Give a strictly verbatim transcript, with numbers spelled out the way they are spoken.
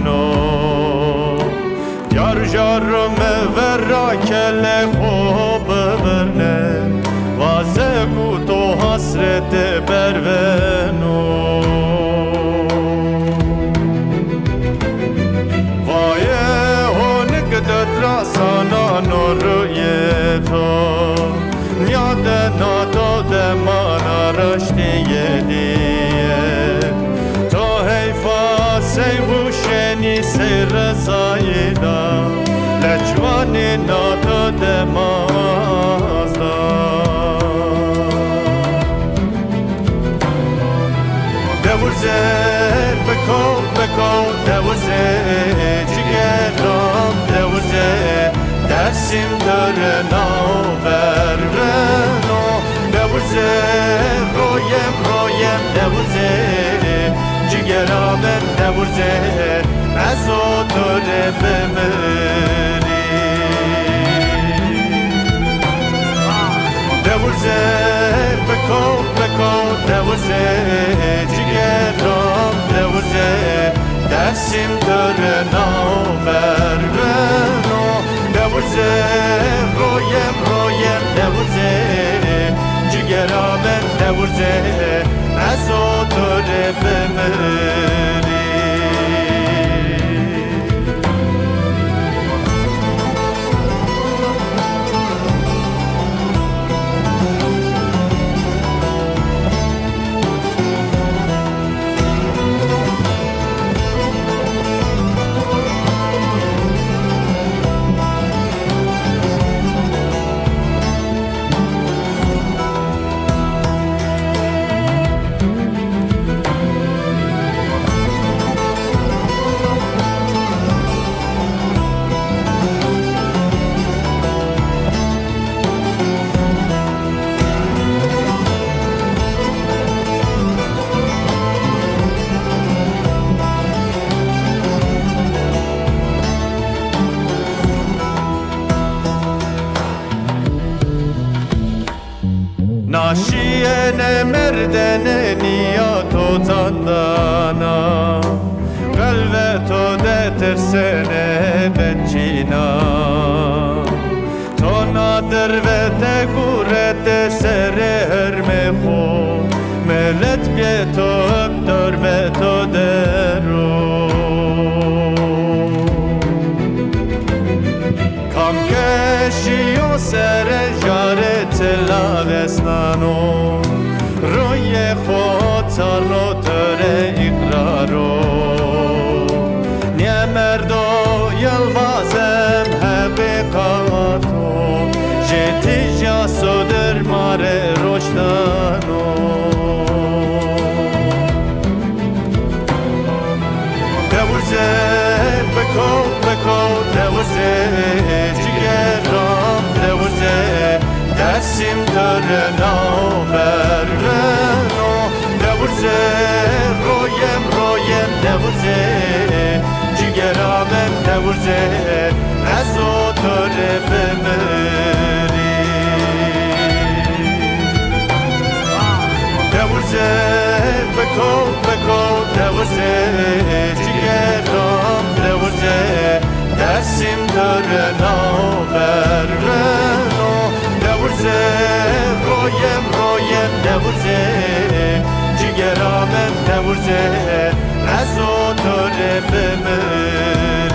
No. Yar jar mi ver ra kelê xo bibirne, vaze ku to hasretê berveno. Vaye honik dot ra sana no ruyê to. Nîyade nato de mana raştîye dîye. To heyfa sey wuşenî sey rezayî da, leçwanî nato de mazda. Dewizê biko, biko, dewizê cigeram, dewizê Dersim dore nao verveno, dewizê royem, royem, dewizê cigera min, dewizê ez o dore bimirî. Dewizê biko, biko, dewizê cigeram, dewizê Dersim dore nao verveno, dewizê royem, royem, dewizê cigera min, dewizê ez o dore bimirî. Naşîyene merdene nîya to candana, qelve to de tirsene bencîna. To na derve te gurete serê hermê xo, milet bê to hep dorme to dero. Kam ke şîyo sere jare çila vesnano, ruyê xo çarno to rê îqraro. Nê merdo Yilmazem heqîqato, jê tîja sodir ma rê roştano. Dewizê biko, biko, dewizê cigeram, dewizê Dersim dore nao verveno, dewizê royem, royem, dewizê cigera min, dewizê ez o dore bimirî. Dewizê biko, biko, dewizê cigeram, dewizê Dersim dore nao verveno, dewizê royem, royem, dewizê cigera min, dewizê ez o dore bimirî.